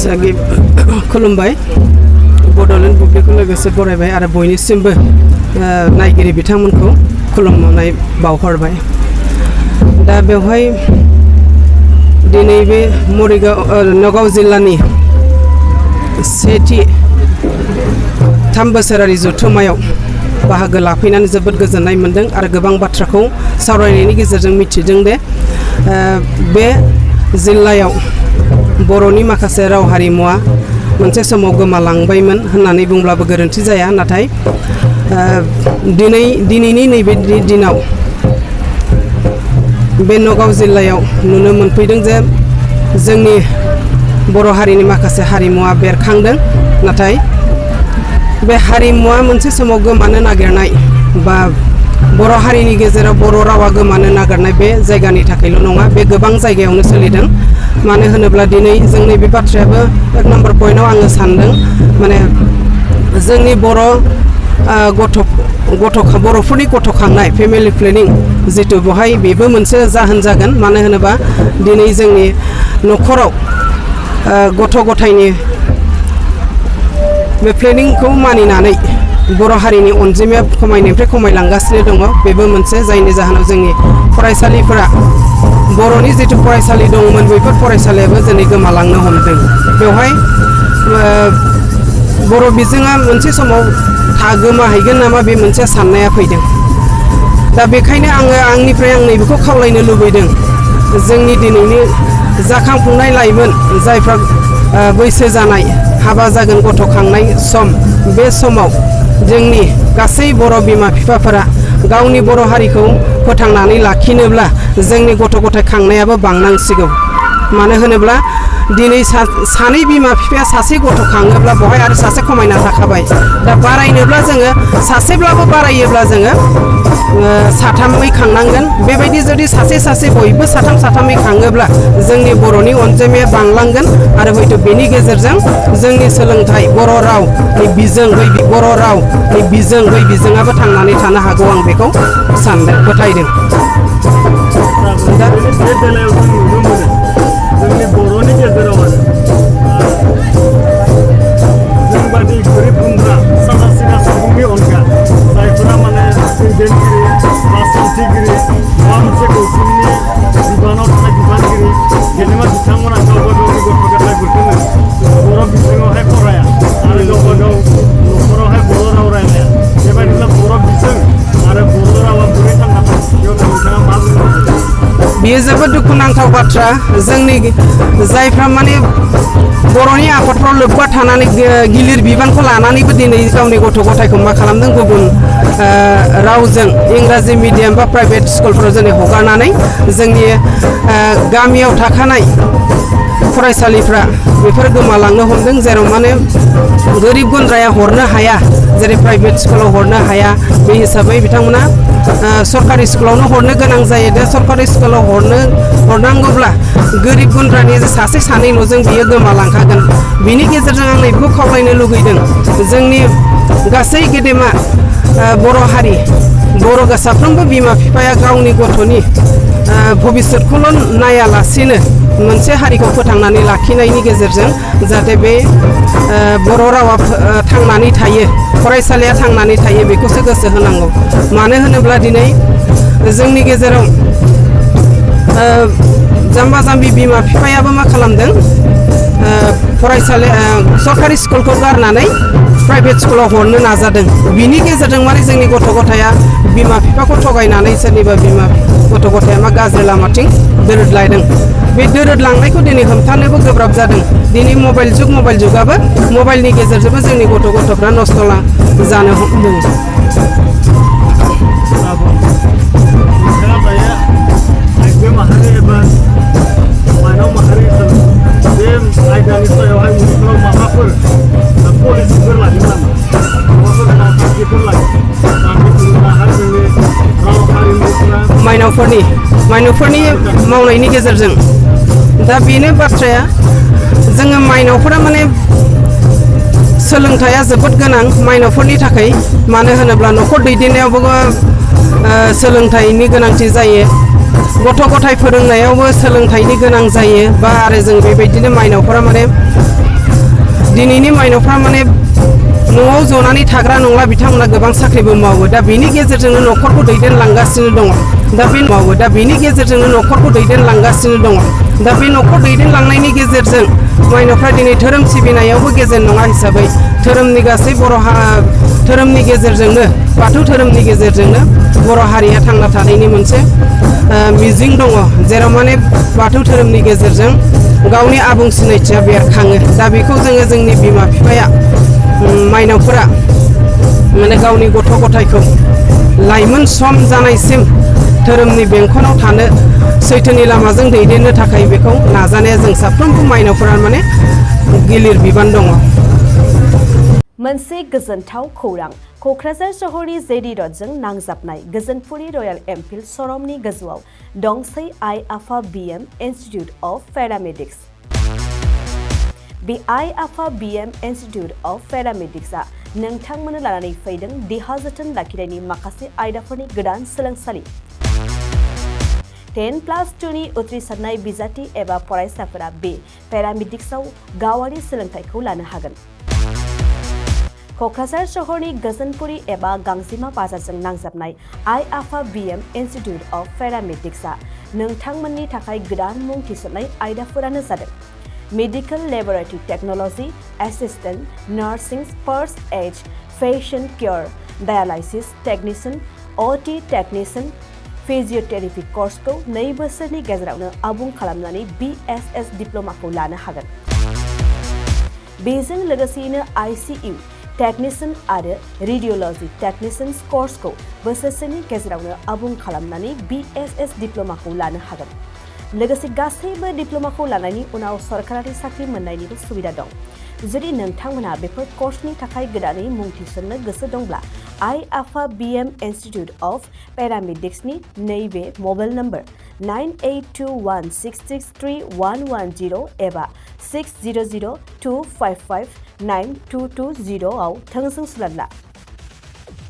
खुलुमबाय बड'लेण्ड बुब्लिखौ लोगोसे बरायबाय आरो बयनिसिमबो नायगिरि बिथांमोनखौ खुलुमनाय बावहरबाय। दा बेवहाय दिनै बे नगाव जिल्लानि सेथि 3 बोसोरारि जथुम्मायाव बाहागो लाफैनानै जोबोद गोजोननाय मोनदों आरो गोबां बाथ्राखौ सावरायनायनि गेजेरजों मिथिदों दे बे जिल्लायाव बर'नि माखासे राव हारिमुवा मोनसे समाव गोमालांबायमोन होननानै बुंब्लाबो गोरोन्थि जाया। नाथाय दिनैनि नैबे दिनाव बे नगाव जिल्लायाव नुनो मोनफैदों जे जोंनि बर' हारिनि माखासे हारिमुवा बेरखांदों। नाथाय बे हारिमुवा मोनसे समाव गोमानो नागिरनाय बा बर' हारिनि गेजेराव बर' रावा गोमानो नागिरनाय बे जायगानि थाखायल' नङा, बे गोबां जायगायावनो सोलिदों। मानो होनोब्ला दिनै जोंनि बे बाथ्रायाबो 1 नम्बर पइन्टआव आङो सानदों माने जोंनि बर'फोरनि गथ'खांनाय फेमिलि प्लेनिं जितु बेवहाय बेबो मोनसे जाहोन जागोन। मानो होनोबा दिनै जोंनि न'खराव गथ' गथायनि बे प्लेनिंखौ मानिनानै बर' हारिनि अनजिमाया खमायनायनिफ्राय खमायलांगासिनो दङ। बेबो मोनसे जायनि जाहोनाव जोंनि फरायसालिफोरा बर'नि जितु फरायसालि दंमोन बैफोर फरायसालियाबो दिनै गोमालांनो हमदों। बेवहाय बर' बिजोङा मोनसे समाव गोमाहैगोन नामा बे मोनसे साननाया फैदों। दा बेखायनो आङो आंनिफ्राय आं नैबेखौ खावलायनो लुबैदों जोंनि दिनैनि जाखांफुंनाय लाइमोन जायफ्रा बैसो जानाय हाबा जागोन गथ'खांनाय सम, बे समाव जोंनि गासै बर' बिमा बिफाफोरा गावनि बर' हारिखौ फोथांनानै लाखिनोब्ला जोंनि गथ' गथाय खांनायाबो बांनांसिगौ। मानो होनोब्ला दिनै सानै बिमा बिफाया सासे गथ' खाङोब्ला बहाय आरो सासे खमायना थाखाबाय। दा बारायनोब्ला जोङो सासेब्लाबो बारायोब्ला जोङो 3 खांनांगोन। बेबायदि जुदि सासे बयबो 3 खाङोब्ला जोंनि बर'नि अनजिमाया बांलांगोन आरो हयथ' बेनि गेजेरजों जोंनि सोलोंथाइ बर' रावनि बिजों बर' रावनि बिजों बै बिजोङाबो थांनानै थानो हागौ। आं बेखौ सानदों, फोथायदों। दा बे बेलायाव जों नुनो मोनो जोंनि बर'नि गेजेराव आरो जोंबादि गोरिब गुन्द्रा सादा सिदा सुबुंनि अनगा जायफोरा माने दैदेनगिरि बा सान्थिगिरि माबा मोनसे गौथुमनि बिबानाव थानाय बिबानगिरि गेदेमा बिथांमोना गावबा गावनि गथ' गथायफोरखौनो बर' बिजोङावहाय फराया आरो गावबा गाव न'खरावहाय बर' राव रायलाया। बेबायदिब्ला बर' बिजों आरो बर' रावा बोरै थांना दं बेयाव नोंथाङा मा बुंनो सानो? बेयो जोबोद दुखुनांथाव बाथ्रा। जोंनि जायफ्रा माने बर'नि आफादफ्राव लोब्बा थानानै गिलिर बिबानखौ लानानैबो दिनै गावनि गथ' गथायखौ मा खालामदों गुबुन रावजों इंराजि मिडियाम बा प्राइभेट स्कुलफ्राव जोंनि हगारनानै जोंनि गामियाव थाखानाय फरायसालिफ्रा बेफोर गोमालांनो हमदों। जेराव माने गोरिब गुन्द्राया हरनो हाया, जेरै प्राइभेट स्कुलाव हरनो हाया, बे हिसाबै बिथांमोना सरकारि स्कुलावनो हरनो गोनां जायो। दा सरकारि स्कुलाव हरनांगौब्ला गोरिब गुन्द्रानि सासे सानैल'जों बियो गोमालांखागोन। बिनि गेजेरजों आं नैबेखौ खावलायनो लुगैदों जोंनि गासै गेदेमा बर' हारि साफ्रोमबो बिमा बिफाया गावनि गथ'नि भबिष्यतखौल' नायालासिनो मोनसे हारिखौ फोथांनानै लाखिनायनि गेजेरजों जाहाथे बे बर' रावा थांनानै थायो, फरायसालिया थांनानै थायो, बेखौसो गोसो होनांगौ। मानो होनोब्ला दिनै जोंनि गेजेराव जाम्बा जाम्बि बिमा बिफायाबो मा खालामदों सरकारि स्कुलखौ गारनानै प्राइभेट स्कुलाव हरनो नाजादों। बिनि गेजेरजों माने जोंनि गथ' गथाया बिमा बिफाखौ थगायनानै सोरनिबा गथ' गथाया मा गाज्रि लामाथिं दोरोदलायदों। बे दोरोदलांनायखौ दिनै हमथानोबो गोब्राब जादों। दिनै मबाइल जुगाबो मबाइलनि गेजेरजोंबो जोंनि गथ'फ्रा नस्थ' जानो हमदों। नोंथाङा दायो आइजो माहारि एबा मानव माहारि बे आयदानि सायावहाय उनफोराव माबाफोर पलिसिफोर लागोन नामा? माबाफोर मावथांखिफोर लागोन जाहाथे जोंनि राव हारिमुफोरा माइनावफोरनि मावनायनि गेजेरजों दा बेनो बाथ्राया जोङो माइनावफोरा माने सोलोंथाइया जोबोद गोनां माइनावफोरनि थाखाय। मानो होनोब्ला न'खर दैदेननायावबो सोलोंथाइनि गोनांथि जायो, गथ' गथाय फोरोंनायावबो सोलोंथाइनि गोनां जायो। बा आरो जों बेबायदिनो माइनावफोरा माने दिनैनि माइनावफ्रा माने न'आव जनानै थाग्रा नंला बिथांमोना गोबां साख्रिबो मावो दा बेनि गेजेरजोंनो न'खरखौ दैदेनलांगासिनो दङ दा बेनि गेजेरजोंनो न'खरखौ दैदेनलांगासिनो दङ दा बे न'खर दैदेनलांनायनि गेजेरजों माइनावफ्रा दिनै धोरोम सिबिनायावबो गेजेर नङा हिसाबै धोरोमनि गासै धोरोमनि गेजेरजोंनो बाथौ धोरोमनि गेजेरजोंनो बर' हारिया थांना थानायनि मोनसे मिजिं दङ जेराव माने बाथौ धोरोमनि गेजेरजों गावनि आबुं सिनायथिया बेरखाङो दा बेखौ जोङो जोंनि बिमा बिफाया माइनावफोरा माने गावनि गथ' गथायखौ लाइमोन सम जानायसिम धोरोमनि बेंखनाव थानो सैथोनि लामाजों दैदेननो थाखाय बेखौ नाजानाया जों साफ्रोमबो माइनावफोरा माने गिलिर बिबान दङ। मोनसे गोजोनथाव खौरां क'क्राझार सहरनि जेडि रडजों नांजाबनाय गोजोनपुरि रयेल एनफिल्ड श'रुमनि गोजौआव दंसै आइ आफा बिएम इन्स्टिटिउट अफ पेरामेडिक्स। बे आइ आफा बिएम इन्स्टिटिउट अफ पेरामेडिक्सआ नोंथांमोननो लानानै फैदों देहा जोथोन लाखिनायनि माखासे आयदाफोरनि गोदान सोलोंसालि। 10+2नि उथ्रिसारनाय बिजाथि एबा फरायसाफोरा बे पेरामेडिक्सआव गावारि सोलोंथाइखौ लानो हागोन। क'क्राझार सहरनि गोजोनपुरि एबा गांजिमा बाजारजों नांजाबनाय आइ आफा बिएम इन्स्टिटिउट अफ पेरामेडिक्सआ नोंथांमोननि थाखाय गोदान मुं थिसननाय आयदाफोरानो जादों medical laboratory technology assistant nursing first aid patient care dialysis technician OT technician physiotherapy कर्सखौ 2 बोसोरनि गेजेरावनो आबुं खालामनानै BSS डिप्ल'माखौ लानो हागोन। बेजों लोगोसेयैनो ICU टेक्निशियान आरो रेडियोल'जि टेक्निशियान कर्सखौ बोसोरसेनि गेजेरावनो आबुं खालामनानै BSS डिप्ल'माखौ लानो हागोन। लोगोसे गासैबो डिप्ल'माखौ लानायनि उनाव सरकारि साख्रि मोननायनिबो सुबिदा दं। जुदि नोंथांमोनहा बेफोर कर्सनि थाखाय गोदानै मुं थिसननो गोसो दंब्ला आइ आफा बिएम इन्स्टिटिउट अफ पेरामेडिक्सनि नैबे मबाइल नम्बर 9821663110 एबा 6002559220 आव थोंजों सुलाद ला।